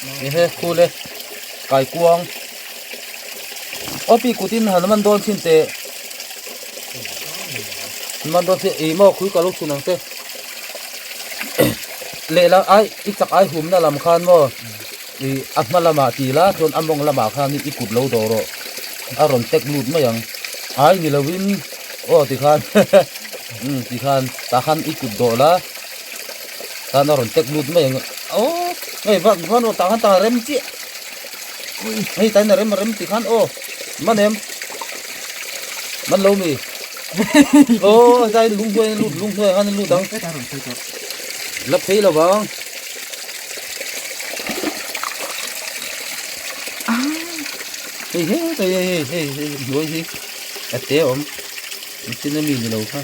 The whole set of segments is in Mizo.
Ehe khu le kaikuang aw pi kutin han man dawn chin teh man dawn chin ih maw khui ka lo chhun ang che lehlam ai i chak ai humna lam khan maw ih a hma lamah ti la chuan a mawng lamah khan i kut lo dawh rawh a rawn tek lut mai ang ai ni lovin aw tikhan umm tikhan tah khan i kut dawh la. Tan a rawn tek lut mai ang aw hei van van aw tah khan tah rem chiah hei tain a rem a rem tih khan aw man em man lo mi aw tain lung hnuai a lut lung hnuai ah khan a lut ang la phei lo vang hei hei hei hei hei hnuai hi a te a awm. Tin a mi ni lo kha.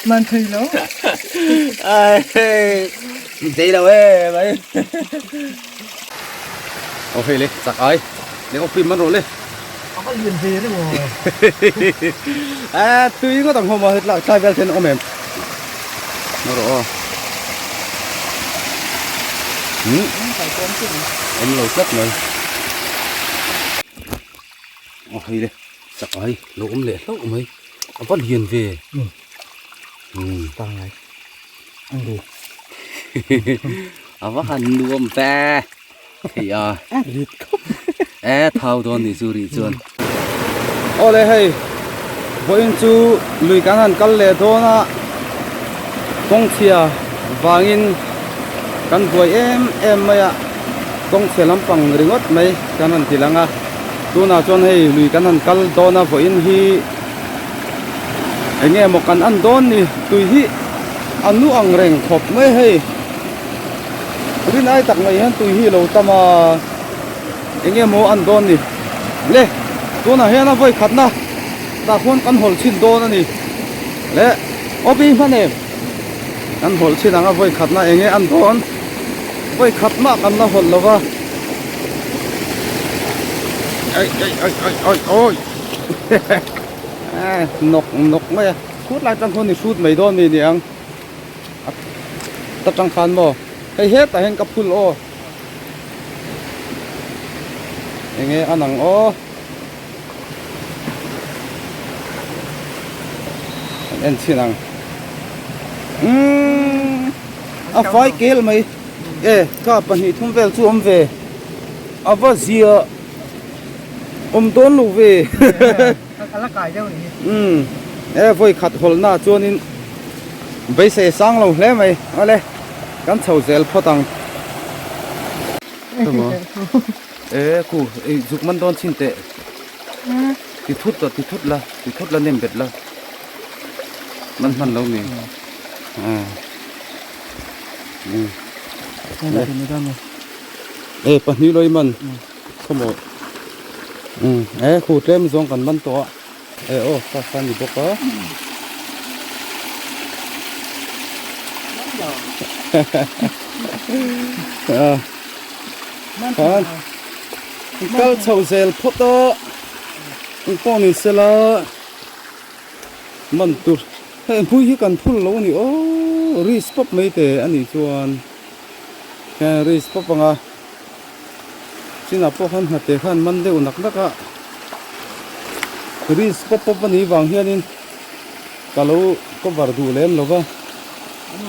Man thei lo. Ai mi thei lo e mai. Aw hei le chak ai. Le aw pim man rawh le. A va lian ve reng aw. A tui ngawt ang hawm a hetlai thlai vel hian a awm em. Ngaw rawh aw. Hmm. Awm lo tlat mai. Aw hei le chak ai lo awm leh hlauh mai a va lian ve umm pangngai ang du a va han nuam ve thei a a rit khawp e thau dawn ni chu rih chuan aw le hei vawiin chu lui kan han kal leh dawn a kawngchhia vangin kan buai em em mai a kawngchhia lampang ringawt mai kan rawn ti lang a. Tunah chuan hei lui kan han kal dawn a vawiin hi eng nge maw kan en dawn ni tui hi a nu ang reng khawp mai hei rin ai tak mai hian tui hi a lo tam a eng nge maw an dawn ni le tunah hian a vawi khatna tah khuan kan hawl chhin dawn a ni le aw pi hman em kan hawl chhin ang a vawi khatna eng nge an dawn vawi khat mah kan la hawl lo va. Ai ai ai ai ai oi eh nok nok mai a khut lai tang khuan i hrut mai dawn mi niang ta tang khan maw hei hetah hian ka phul aw enge a nang aw an en chhin ang umm a fai kel mai. E ka pahnih thum vel chu awm ve a va zia awm dawn lo ve a la kai deuh ni umm e vawi khat hawlh na chuanin beisei a sang lo hle mai ale kan chho zel phawt ang e khu ei zuk man dawn chhin teh ti thut la ti thut la ti thut la nem bet la man hman lo mi E pahnih lawih man khawmaw e khu tlem zawng kan man tawh a e aw kha kha ni bawk a khan kal chho zel phawt a engpawh ni sela man tur Hei hmui hi kan phul lo a ni aw risk pawp mai te a nih chuan he risk pawp anga chinah pawh khan hnate khan man deuh nak nak a risk pawp pawp a nih vang hianin ka lo cover duh lem lo va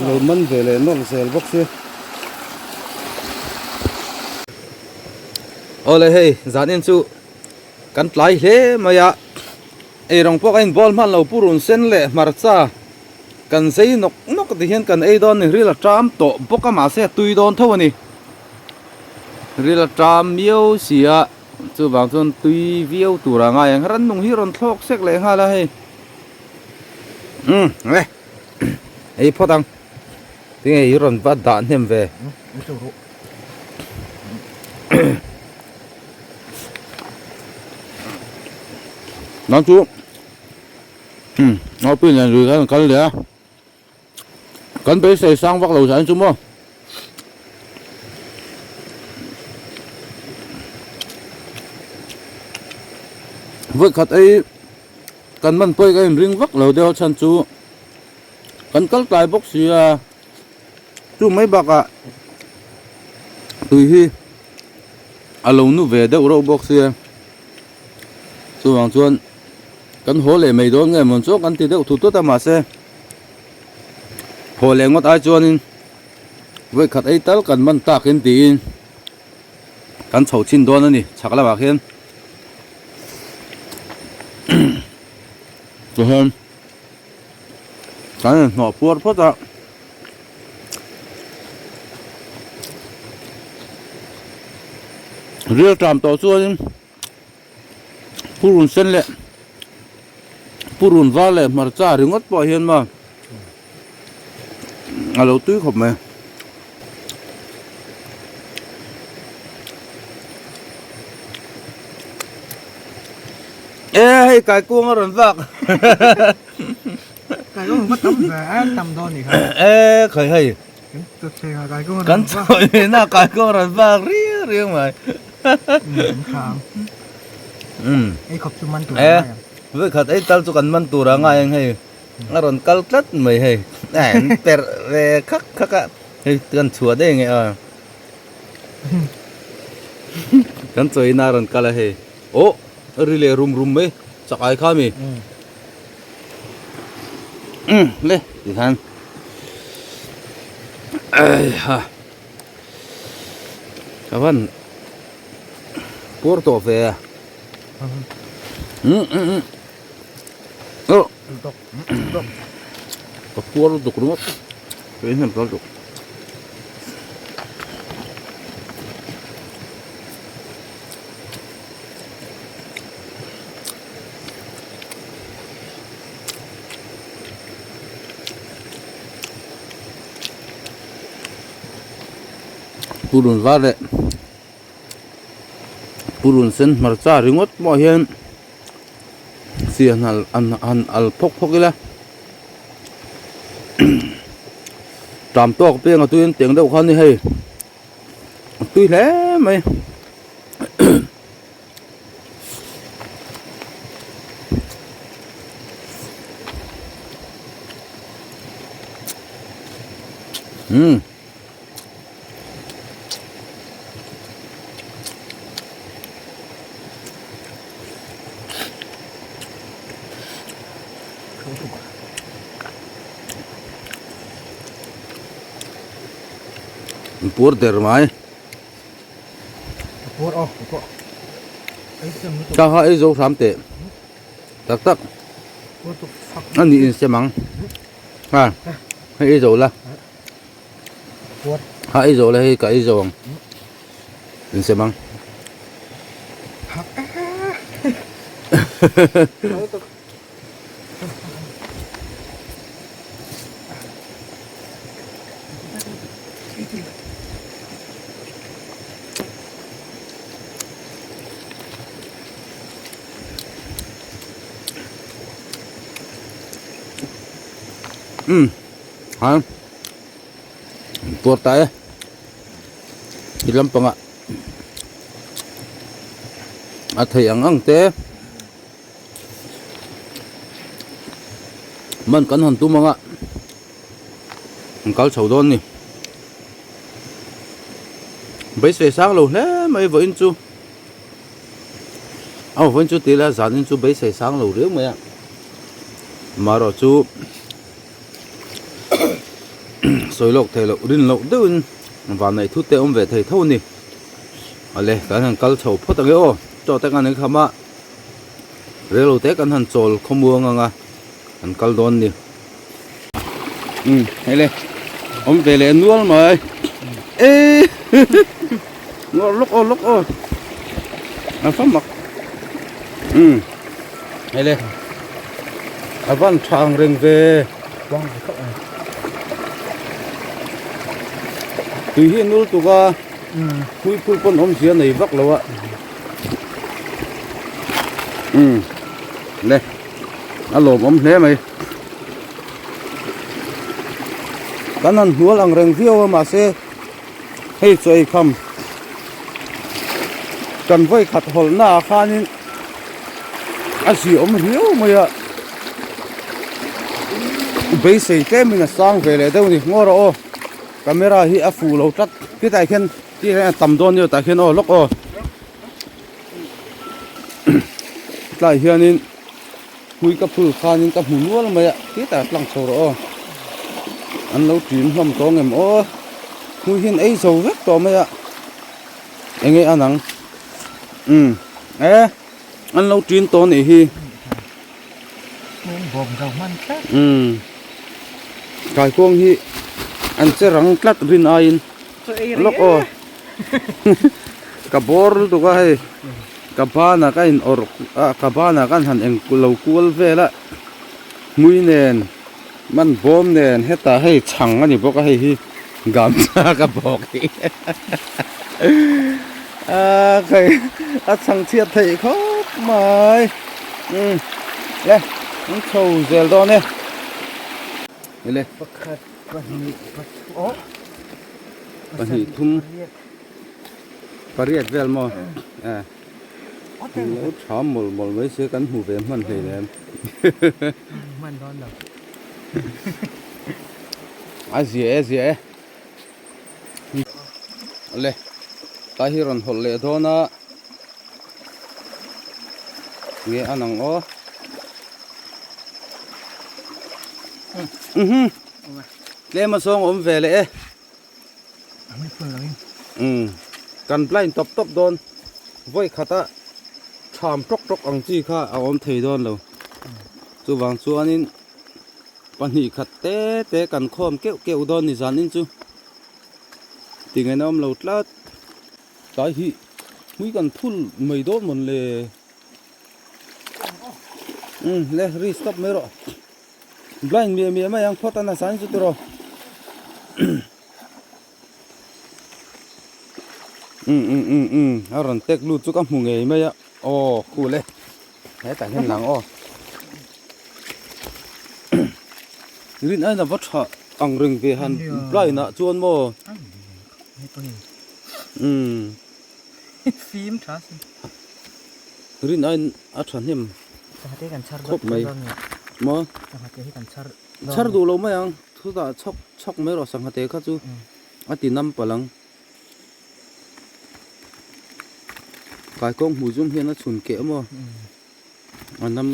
lo man ve leh nawlh zel bawk sia. Awle hei zanin chu kan tlai hle mai a. Eirawng pawh ka inbawl hman lo purun sen leh hmarcha kan zei nawk nawk ti hian kan ei dawn a ni ril a ṭam tawh bawk a mahse a tui dawn tho a ni ril a ṭam miau si a chuvang chuan tui viau tur a ngai ang rannung hi rawn thlawk sek leh nghal a hei umm le ei phawt ang tinge i rawn va dah hnem ve. Nang chu naupui nen lui khan an kal leh a kan beisei sang vak lo zan chu maw vawikhat ei kan man pawh hi ka inring vak lo deuh a chhan chu kan kal tlai bawk si a chu mai bakah. Tui hi a lo nu ve deuh reuh bawk sia chuvang chuan kan haw leh mai dawn nge mawn chu kan ti deuh thut thut a mahse haw leh ngawt ai chuanin vawi khat ei tal kan man takin tiin kan chho chhin dawn a ni chhak lamah khian tihian kan inhnawh puar phawt a. Ril tram tawh chuanin purun sen leh purun var leh hmarcha ringawt pawh hian maw a lo tui khawp mai. E hei kaikuang a rawn vak. E khai hei kan chawi na kaikuang rawn vak riau riau mai. E vawikhat ei tal chu kan man tur a ngai ang hei. A rawn kal tlat mai hei a an perh ve khak khak a hei kan chhuah daih nge a kan chawi na a rawn kal a hei aw a ri leh rum rum mai chak ai kha mi um le ti khan ai ha ka van pur tawh ve a um um um. Ka puar lutuk ringawt ka inhnem ta lutuk. Purun var leh purun sen hmarcha ringawt pawh hian chi an han an han al phawk phawk ila tam tawk piang a tuiin teng deuh kha a ni hei a tui hle mai. Umm. Puar der mai. Ka ha ei zo hram teh. Tak tak. A ni in sem ang. Ha. Hei ei zo la. Ha ei zo la hei ka ei zo ang. In sem ang. Um ha tuar ta e ti lampangah a thei ang ang te. Man kan han tum anga an kal chho dawn ni beisei sang lo hle mai vawiin chu a vawiin chu tila zanin chu beisei sang lo riau mai a marawh chu sawi lawk theih loh rin loh deuhin vanneih thut te a awm ve thei tho a ni awle kan han kal chho phawt ang e aw chaw te kan inkham a. Rel te kan han chawl khawmuang ang a an kal dawn ni. Umm hei le awm ve leh nual mai e nual lawk aw lawk aw a fa mak umm hei le a van tha ang reng ve tui hi a nul tuk a phui phul pawn awmzia nei vak lo a. Umm le a lawmawm hle mai kan han hnual ang reng viau a mahse hei chaw ei kham kan vawi khat hawlh na ah khanin a ziah awm riau mai a beisei tlemin a sang ve leh deuh a ni ngaw rawh aw. Camera hi a fuh lo tlat khitah khian ti hian a tam dawn nia tah khian aw lawk aw tlai hianin hui ka phul khanin ka hmu nual mai a khitah tlang chho rawh aw an lo ṭin hlawm tawh ang em aw hui hian ei zo vek tawh mai a enge a nang umm e an lo ṭin tawh a nih hi. Umm kaikuang hi an che rang tlat rin aiin lawk aw ka bawr lutuk a hei ka banah ka in awrh a ka banah ka han eng lo kual vel a hmui nen man bawm nen hetah hei chhang a ni bawk a hei hi gamcha ka bawk hi a khai a chhang chhiat theih khawp mai. Umm le an chho zel dawn e ele pakhat pahnih pathum aw pahnih thum pariat vel maw e lo tha mawlh mawlh mai se kan hmu ve hman hlei nem hman dawn lo a zia e zia e le tlai hi rawn hawlh leh dawn a. Nge an ang aw. Mhm. Tlem a zawng awm ve leh e. Umm. Kan blind tawp tawp dawn. Vawi khata tham tawk tawk ang chi kha a awm thei dawn lo. Chuvang chuanin pahnih khat te te kan khawm keuh keuh dawn ni zanin chu. Tingaihna awm lo tlat. Tlai hi hmui kan phul mai dawn mawn le. Umm le ri stop mai rawh. Blind miah miah mai ang phawt a nasa in chu tiraw. Umm umm umm umm a rawn tek lut chu ka hmu ngei mai a. Aw khu le hetah hian lang aw. Rin aina va tha ang reng ve han blind ah chuan maw. Umm. Fim tha si. Rin aiin a tha hnem Sangha te kan chhar khawp mai. Maw? Sangha te hi kan chhar. Chhar duh lo mai ang. Chutah chhawk chhawk mai rawh sangha te kha chu a ti nam palh ang. Kaikawng hmuh zum hian a chhun keh maw? A nam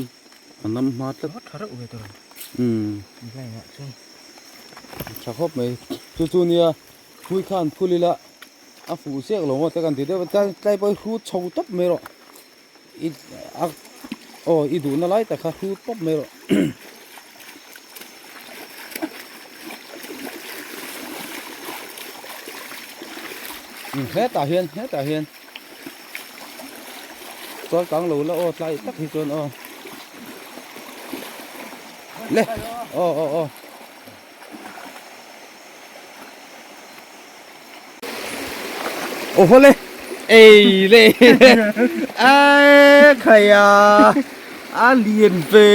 a nam hma tlat. Tha reuh ve tur. Umm. Line ah chuan. Tha khawp mai. Chu chu nia Hui khan phul ila a fuh chiak lo maw te kan ti deuh a tlai tlai pawh hi hrut chho tawp mai rawh i a aw i duhna lai tak kha hrut tawp mai rawh hetah hian hetah hian chuan kang lo la aw tlai tak hi chuan aw le aw aw aw. Aw haw le ei le a khai a a lian ve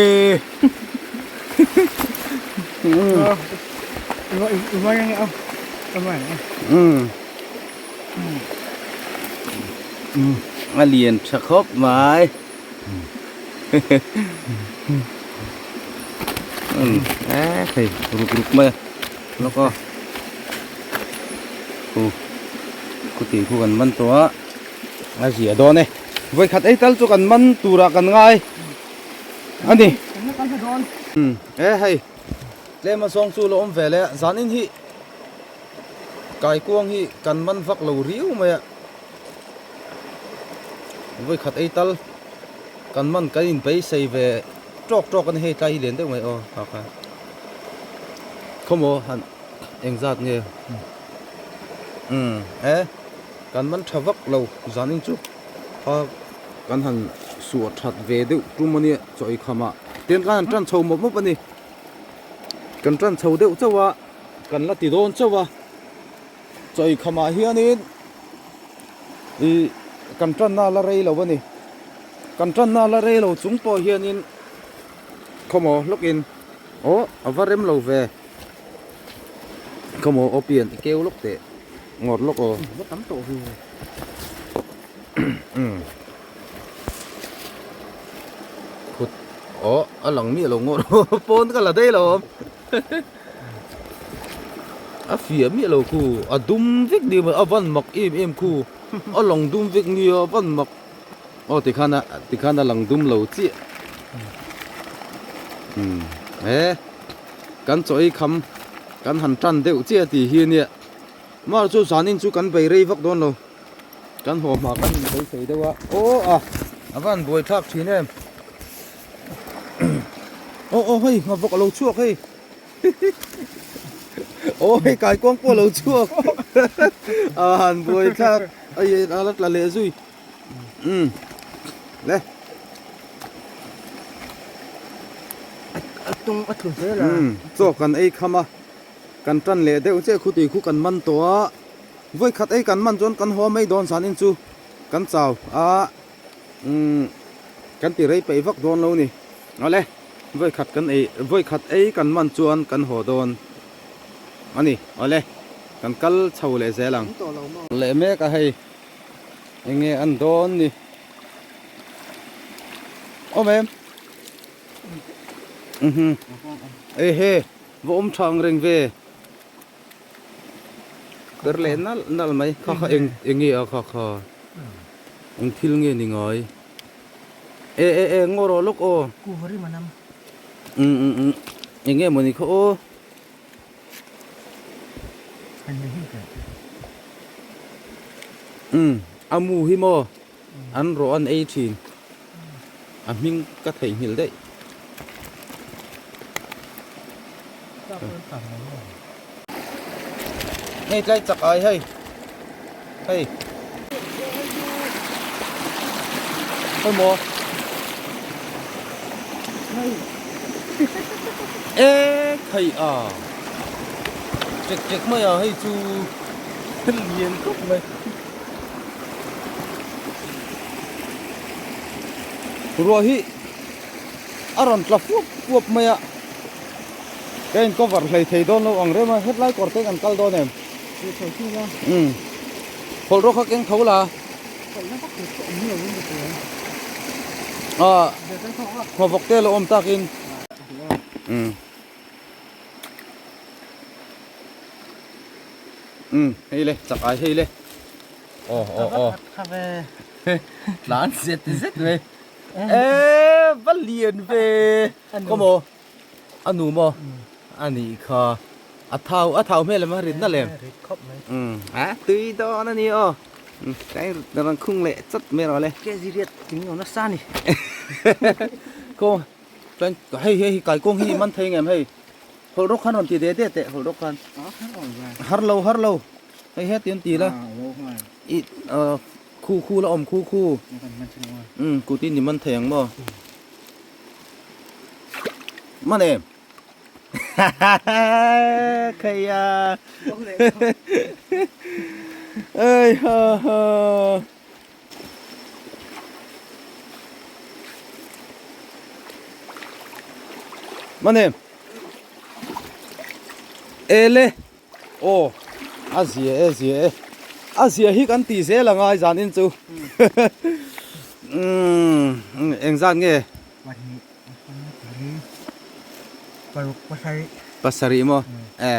a lian tha khawp mai. Umm hei ruk ruk mai a lawk a khu khu tih khu kan man tawh a a zia dawn e vawikhat ei tal chu kan man turah kan ngai a ni umm e hei tlem a zawng chu la awm ve leh a zanin hi kaikuang hi kan man vak lo riau mai a. Vawikhat ei tal kan man kan in beisei ve tawk tawk a ni hei tlai hi lian deuh mai aw ha kha khawmaw han engzat nge umm e kan man tha vak lo zanin chu kha kan han suah that ve deuh tum a nia chaw ei kham ah tin kan han tan chho mawp mawp a ni kan tan chho deuh chauh a kan la ti dawn chauh a. Chawi khamah hianin ih kan tanna la rei lo a ni. Kan tanna la rei lo chung pawh hianin khawmaw hlawkin aw a va rem lo ve. Khawmaw aw pian i keu lawk teh ngawt lawk aw. Va tam tawh ve. Umm. Khut aw a lang miah lo ngawt pawn ka la daih lo awm. A fiah miah lo khu a dum vek nia a van mak em em khu a lang dum vek nia a van mak aw tikhan a tikhan a lang dum lo chiah umm he kan chaw ei kham kan han tan deuh chiah tih hi ania mahse chu zanin chu kan bei rei vak dawn lo. Kan haw hma kan in beisei deuh a aw a a van buai thlak thin em aw aw hei nghavawk a lo chhuak hei aw hei kaikuang pawh a lo chhuak a han buai thlak a a la tla leh zui umm le a tung a tlu zel a umm chaw kan ei kham a kan tan leh deuh chiah khu tui khu kan man tawh a. Vawi khat ei kan man chuan kan haw mai dawn zanin chu kan chau a umm kan ti rei peih vak dawn lo ni. Awle vawi khat kan ei vawi khat ei kan man chuan kan haw dawn a ni. Awle kan kal chho leh zel ang. Leh mek a hei eng nge an dawn ni. Awm em? Umm ehe va awm tha ang reng ve. Ber leh nalh nalh mai kha kha eng eng nge a kha kha eng thil nge ni ngai e e e ngaw rawh lawk aw um um um eng nge mawni kha aw um a mu hi maw an rawh an ei thin a hming ka theihnghilh daih. Hei tlai chak ai hei hei khawi maw e khai a chek chek mai a hei chu lian khawp mai. Ruah hi a rawn tla fuap fuap mai a ka in cover hlei thei dawn lo ang rem a hetlai kawr te kan kal dawn em umm hawlh rawk kha keng tho la ah khawvawk te lo awm takin umm. Umm hei le chak ai hei le aw aw aw tlan zet zet mai eee va lian ve khaw maw a nu maw a nih kha a thau a thau hmel em a rit na lem umm a tui dawn a ni aw kai rawn khung leh chat mai rawh le kg riat tling lo nasa a ni khaw chuan hei hei kaikuang hi man thei ngem hei. Hawlh rawk khan rawn ti de de teh hawlh rawk khan. Har lo har lo. Hei heti an ti la. I khu khu la awm khu khu. Um kut in i man thei ang maw. Man em. Khaia. Ei ha ha. Man em ele aw a zia e zia e a zia hi kan tih zel a ngai zan in chu umm engzat nge pasarih maw e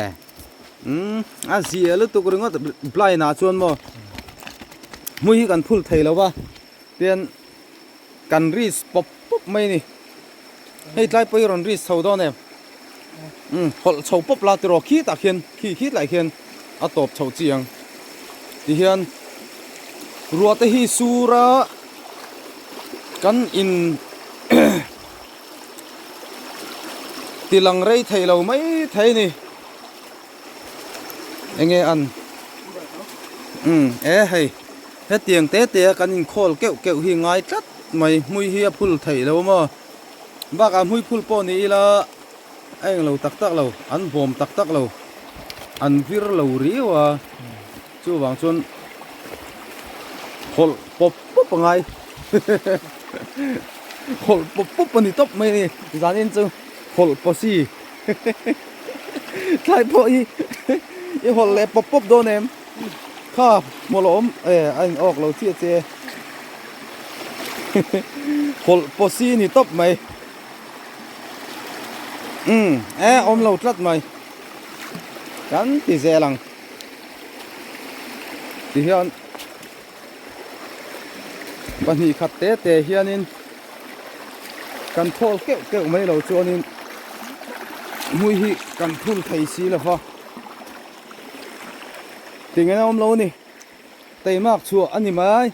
umm a zia lutuk ringawt blind ah chuan maw hmui hi kan phul thei lo va tian kan risk pawp pawp mai a ni hei tlai pawh hi rawn risk chho dawn em umm hawlh chho pawp la tiraw khitah khian khi khi tlai khian a tawp chho chi ang tihian ruah te hi sur a kan in ti lang rei thei lo mai thei a ni enge an umm e hei hetiang te te a kan inkhawl keuh keuh hi ngai tlat mai hmui hi a phul theih lo maw bakah hmui phul pawh ni ila a englo tak tak lo an bawm tak tak lo an vir lo riau a chuvang chuan hawlh pawp pawp a ngai hawlh pawp pawp a ni tawp mai a ni zanin chu hawlh pawsi thlai pawh hi i hawlh leh pawp pawp dawn em kha hmawlh a awm e a in awk lo chiah che hawlh pawsi a ni tawp mai umm e awm lo tlat mai. Kan ti zel ang. Tihian pahnih khat te te hianin kan thawl keuh keuh mai lo chuanin hmui hi kan phul thei si lo va tinge a awm lo a ni teimak chhuah a ni mai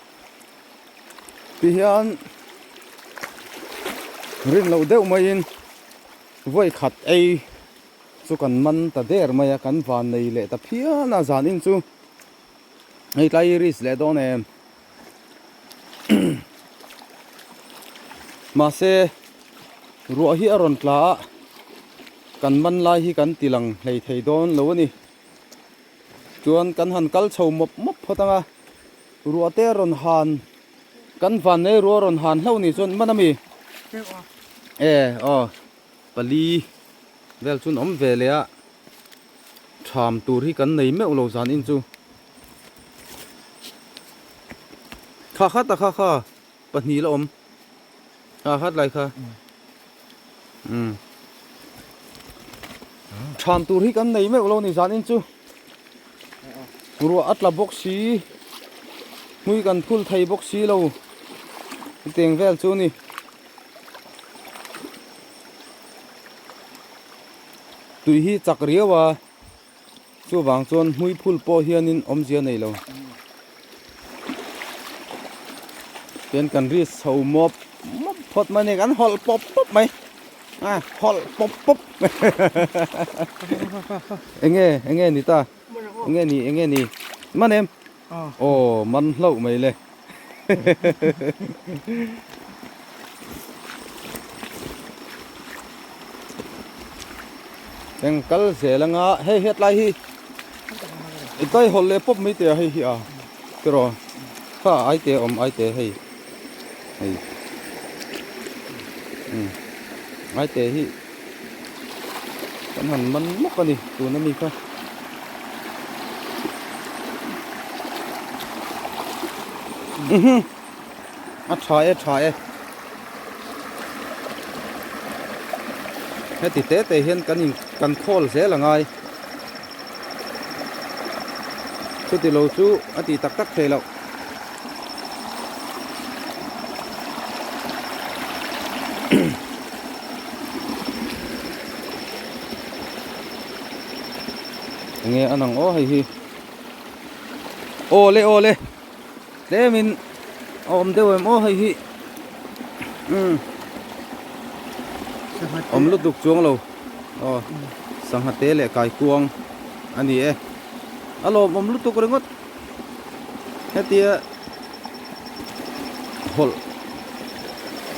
tihian rin loh deuh maiin vawi khat ei chu kan man ta der mai a kan van nei leh ta phian a zanin chu. Hei tlai hi risk leh dawn em mahse ruah hi a rawn tla a kan man lai hi kan ti lang hlei thei dawn lo a ni chuan kan han kal chho mawp mawp phawt ang a ruah te a rawn han kan van nei ruah a rawn han hlauh ni chuan man ami e aw pali vel chu an awm ve leh a. Tham tur hi kan nei meuh lo zan in chu. Kha kha ta kha kha pahnih la awm. Kha khat lai kha. Um. Tham tur hi kan nei meuh lo ni zan in chu. Ruah a tla bawk si. Hmui kan phul thei bawk si lo. Teng vel chu ni. Tui hi chak riau a, chuvang chuan hmui phul pawh hianin awmzia nei lo. Tian kan ri chho mawp mawp phawt mai a ni, kan hawlh pawp pawp mai, a hawlh pawp pawp enge enge ni ta, enge ni enge ni, man em? Aw man hlauh mai le. Eng kal zel anga hei hetlai hi i tai hawlh leh pawp mai teh a hei hi a tiraw kha ai te awm ai te hei hei um ai te hi kan han man lawk a ni tuna mi kha. A tha e tha e heti te te hian kan in kan khawl zel a ngai chuti lo chu a ti tak tak thei loh. Enge a nang aw hei hi aw le aw le tlemin a awm deuh em aw hei hi umm awm lutuk chuang lo aw sangha te leh kaikuang a ni e a lawmawm lutuk ringawt hetia hawlh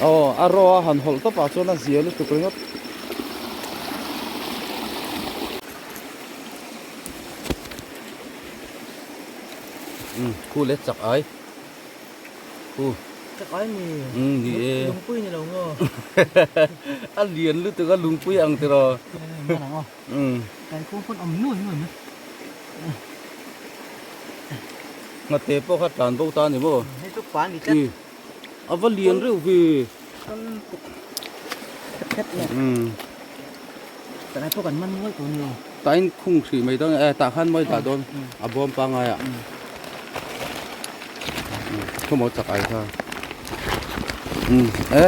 aw a raw a han hawlh tawp ah chuan a zia lutuk ringawt. Umm khu le chak ai khu chak ai ni umm ni e lungpui ni lo maw a lian lutuk a lungpui ang tiraw umm kai khuang pawn awm nuai nuai mai Nghate pawh kha tlan bo ta a ni maw? Hei chu pa a ni tlat. A va lian reuh ve. Kal tuk khat khat le. Tah pawh kan man nual tawh a ni aw. Tah in khung hrih mai dawn e tah khan mawi dah dawn a bawm pangai ah. Khawmaw chak ai kha. E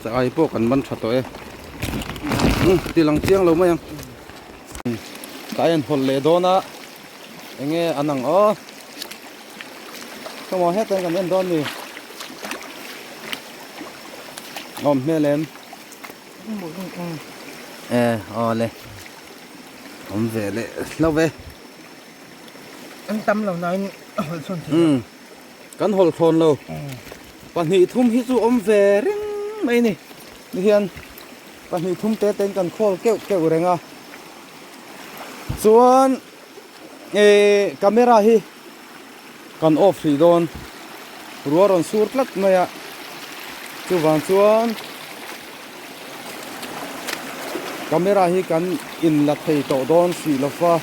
chak ai pawh kan man tha tawh e. Ti lang chiang lo mai ang. Tlai an hawlh leh dawn a enge an ang aw khawmaw hetah hian kan en dawn ni awm hmel em e aw le awm ve leh hlauh ve an tam lo nain a hawlh chhawn thei lo kan hawlh thlawn lo pahnih thum hi chu awm ve reng mai a ni tihian. Pahnih thum te ten kan khawl keuh keuh reng a chuan eh camera hi kan off hrih dawn ruah rawn sur tlat mai a chuvang chuan camera hi kan in la thei tawh dawn hrih lo va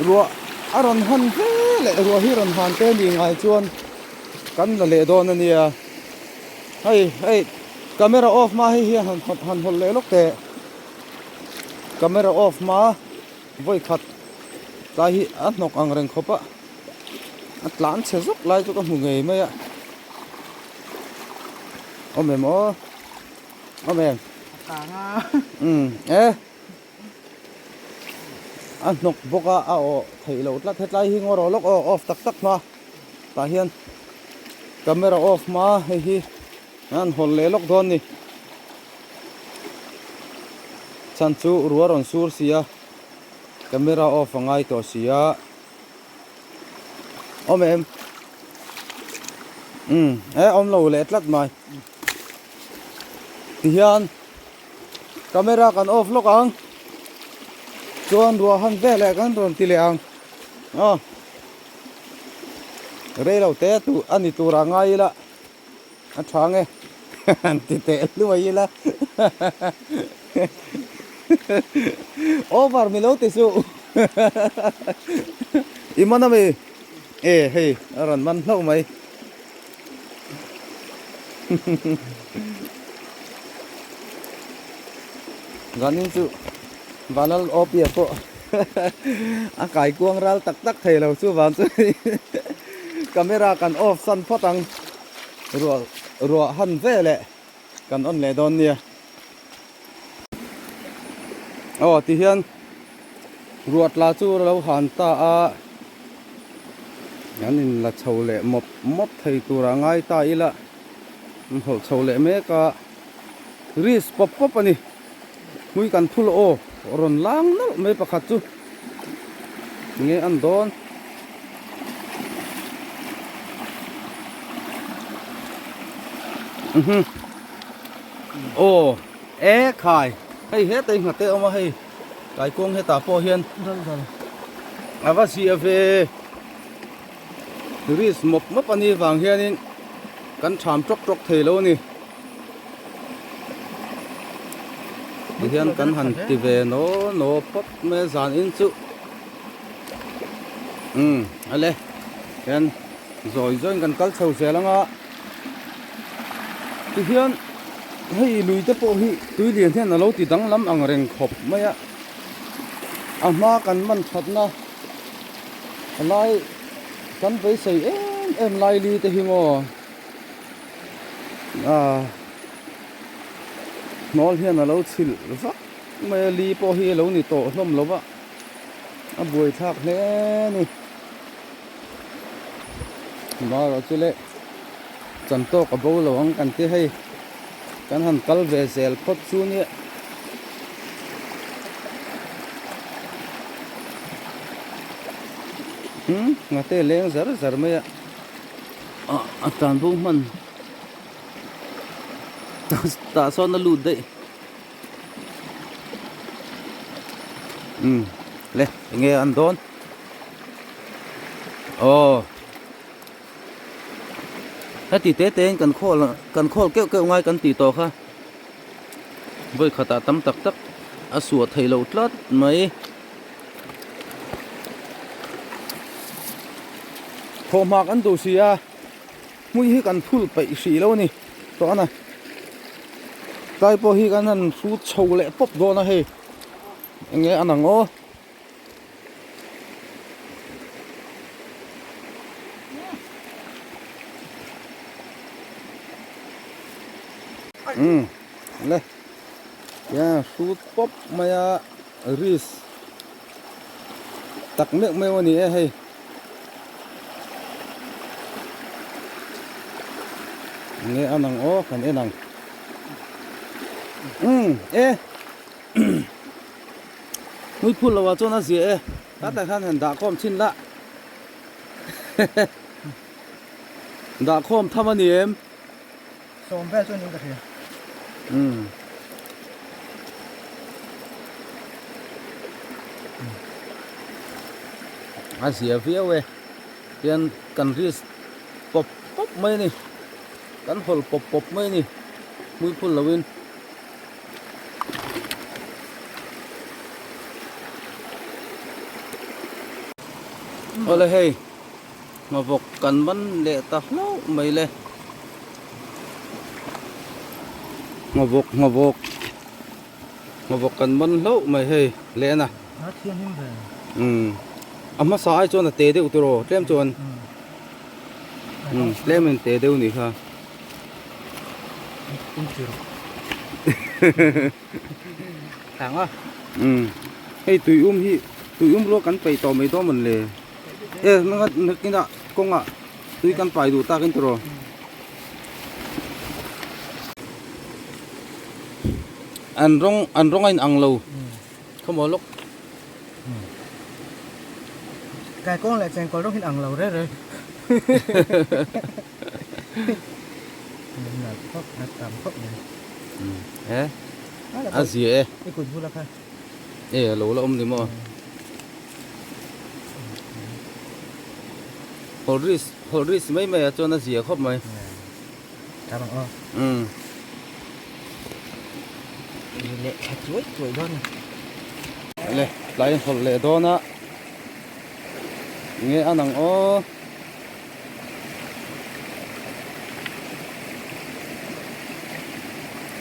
ruah a rawn han hle leh ruah hi rawn han te ni ngai chuan kan la leh dawn a nia hei hei. Camera off hma hei hi han han hawlh leh lawk teh camera off hma. Vawi khat tlai hi a hnawk ang reng khawp a, a tlan chhe zuk lai chu ka hmu ngei mai a. Awm em aw? Awm em? A kang a. Umm e. A hnawk bawk a, a awh theih loh tlat. Hetlai hi ngaw rawh lawk aw off tak tak hma tah hian camera off hma hei hi an hawn leh lawk dawn ni. Chhan chu ruah rawn sur si a, camera off a ngai tawh si a. Awm em? Umm e awm lo leh tlat mai. Tihian. Camera kan off lawk ang chuan ruah han vel leh kan rawn ti leh ang aw rei lo te tu a ni tur ah ngai ila a tha nge han ti teh hluai ila over mi lo ti suh i man ami e hei a rawn man hlauh mai. Zanin chu Vanal Opia pawh a kai kuang ral tak tak thei lo chu vang chu camera kan off san phawt ang ruah ruah han ve leh kan on leh dawn nia aw ti hian ruah tla chu lo han ta a an in la chho leh mawp mawp thei tur a ngai ta ila an hawlh chho leh mek a risk pawp pawp a ni hmui kan phul aw rawn lang nawlh mai pakhat chu nge an dawn. Aw e khai hei hetah hi nghate a awm a hei kaikuang hetah pawh hian a va ziah ve risk mawp mawp a nih vang hianin kan tham tawk tawk thei lo a ni tihian kan han ti ve naw naw phawt mai a zan in chu umm ale hian zawi zawiin kan kal chho zel ang a. Tihian hei lui te pawh hi tui lian hian a lo ti danglam ang reng khawp mai a, a hma kan man thatna lai kan beisei em em lai li te hi maw ah hnawl hian a lo chhilh vak mai a li pawh hi a lo ni tawh hlawm lo va a buaithlak hle a ni. Marawh chu le chan tawk a bo lo ang kan ti hei kan han kal ve zel phawt chu nia. Umm ngate leng zar zar mai a ah a tlan bo hman tah sawn a lut daih umm le enge an dawn. Aw heti te te in kan khawl kan khawl keuh keuh ngai kan tih tawh kha vawi khatah tam tak tak a suah theih loh tlat mai thawhhma kan duh si a hmui hi kan phul peih hrih lo a ni tawh a tlai pawh hi kan han hrut chho leh pawp dawn a hei enge a nang aw. Umm le hian hrut pawp mai a risk tak meuh meuh a ni e hei enge a nang aw kan en ang umm e. Hmui phul lo ah chuan a zia e, tlaiah khan han dah khawm thin la dah khawm tham a ni em? Sawm vel chuan in ka hria. Umm. A zia viau e, tian kan risk pawp pawp mai a ni, kan hawlh pawp pawp mai a ni, hmui phul lo in. Awle hei nghavawk kan man leh ta hlauh mai le nghavawk nghavawk nghavawk kan man hlauh mai hei lehna. A thianghlim ve. Umm a hmasa ai chuan a te deuh tiraw tlem chuan umm tlem in te deuh nih kha. In ti rawh. Tlang a. Umm hei tui um hi tui um rual kan peih tawh mai dawn mawn le e nakinah kawngah tui kan pai duh tak in tiraw. An rawng an rawng a in ang lo khawmaw lawk. Kai kawng leh chengkawl rawng hi in ang lo reh reh. E a zia e. I kut bula kha. E a lo la awm ni maw. Hawlris hawlris mai mai ah chuan a zia khawp mai. Tha bang aw. Umm. Leh thla chuai chuai dawn a. Le tlai hawlh leh dawn a. Nge an ang aw.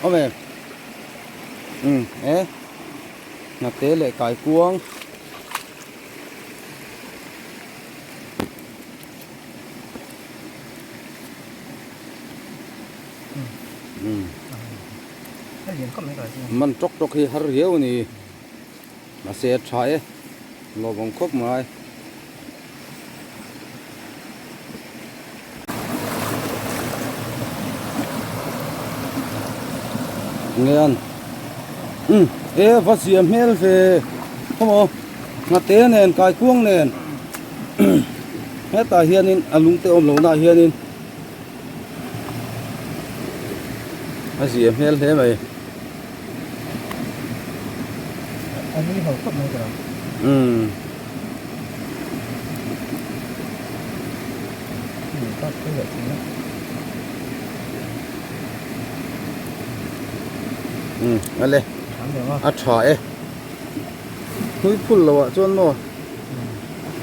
Awm em? Umm e. Hnate leh kaikuang. Man tawk tawk hi har riau a ni mahse a tha e lawm ang khawp mai. Nge an umm e va zia hmel ve khawmaw nghate nen kaikuang nen hetah hianin a lungte awm lohna ah hianin a zia hmel hle mai. A nui ho khawp mai tawh. Umm. Umm ale a tha e hnui phul loh ah chuan maw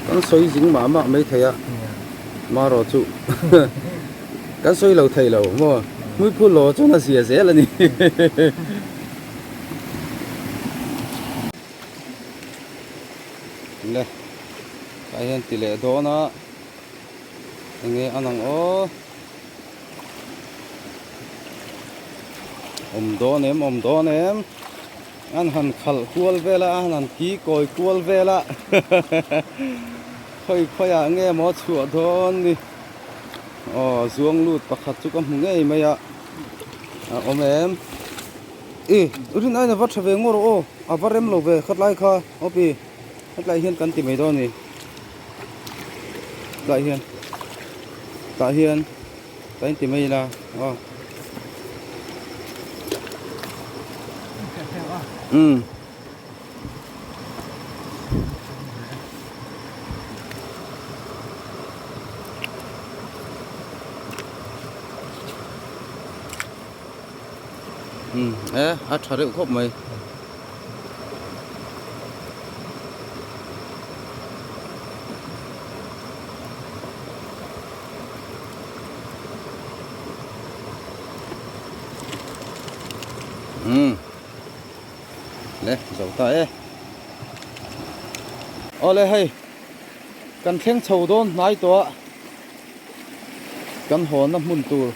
kan sawi zing mah mah mai thei a marawh chu kan sawi lo thei lo maw hnui phul loh ah chuan a zia zel a ni. Le tah hian ti leh dawn a enge a nang aw awm dawn em awm dawn em an han khalh kual vel a an han ki kawi kual vel a khawi khawi ah nge maw chhuah dawn ni aw zuang lut pakhat chu ka hmu ngei mai a a awm em i rin aiin a va tha ve ngawr aw a va rem lo ve khatlai kha awpi hetlai hian kan ti mai dawn a ni tlai hian tah hian ka inti mai ila aw umm umm e a tha reuh khawp mai. Umm le zo ta e awle hei kan thleng chho dawn hnai tawh a kan hawnna hmun tur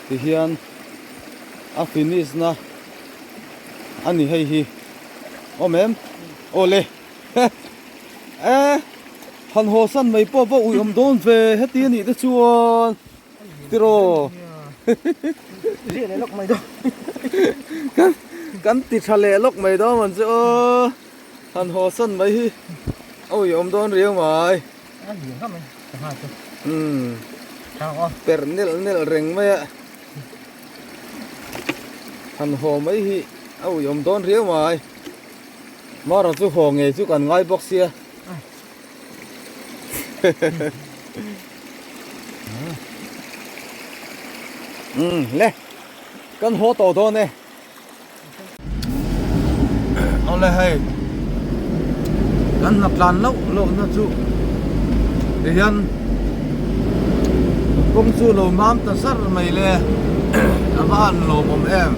ti hian a finish na a ni hei hi awm em awle e han haw san mai pawh va ui awm dawn ve heti a nih te chuan tiraw kan kan ti tha leh lawk mai dawn ang chu aw han haw san mai hi a ui awm dawn riau mai umm perh nelh nelh reng mai a. Han haw mai hi a ui awm dawn riau mai Mara chu haw ngei chu kan ngai bawk sia umm le kan haw tawh dawn e awle hei kan hna tlan loh loh na chu tihian kawng chu lo mam ta zar mai le a va han lawmawm em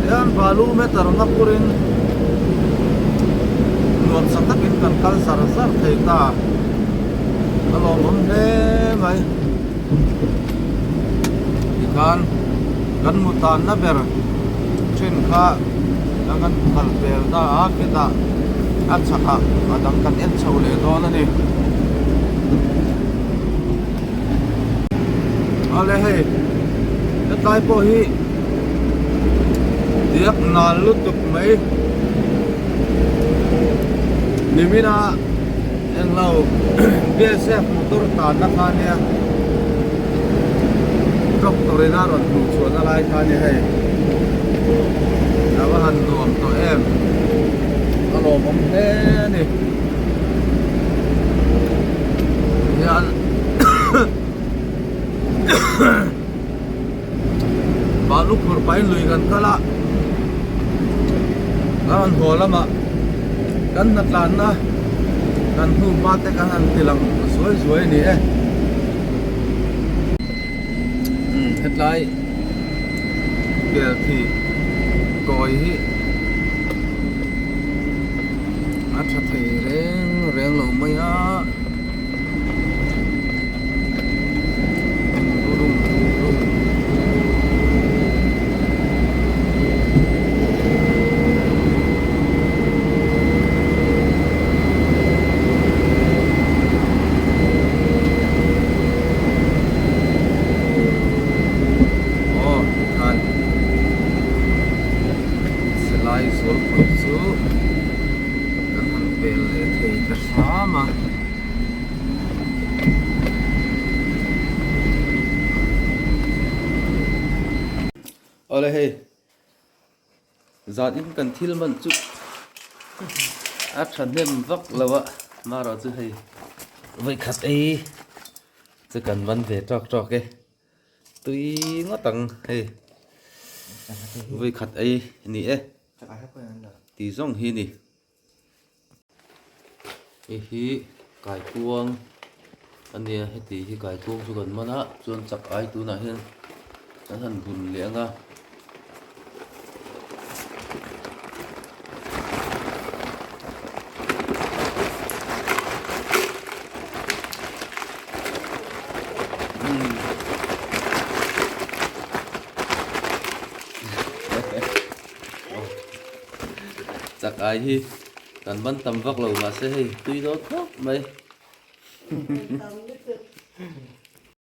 tihian balu meter nga purin. Nuamsa takin kan kal zar zar thei ta. A lawmawm hle mai. Tikhan kan mu tanna ber thin kha kan han kal pel ta a, khitah a chhakah a dang kan en chho leh dawn a ni. Awle hei hetlai pawh hi diak nal lutuk mai nimina englo BSF motor tanna kha ania doctor in a rawn hmuh chhuahna lai kha ania hei a va han nuam tawh em a lawmawm hle a ni. Hian balu phur pahin lui kan kal a kan rawn haw lamah kan hna tlanna kan hnu hma te kan han ti lang zuai zuai a ni e hetlai kelthi kawi hi a tha thei reng reng lo mai a Aw tikhan silai zualpui chu kan han pel leh thei ta hram a. Awle hei zan in kan thil man chu a thahnem vak lo a marawh chu hei vawikhat ei chu kan man ve tawk tawk e. Tui ngawt ang hei vawikhat ei a ni e tih zawng hi a ni. Hei hi kaikuang a nia heti hi kaikuang chu kan man a chuan chak ai tunah hian kan han bun leh ang a. Chak ai hi kan ban tam vak lo mahse hei tui dawn khawp mai.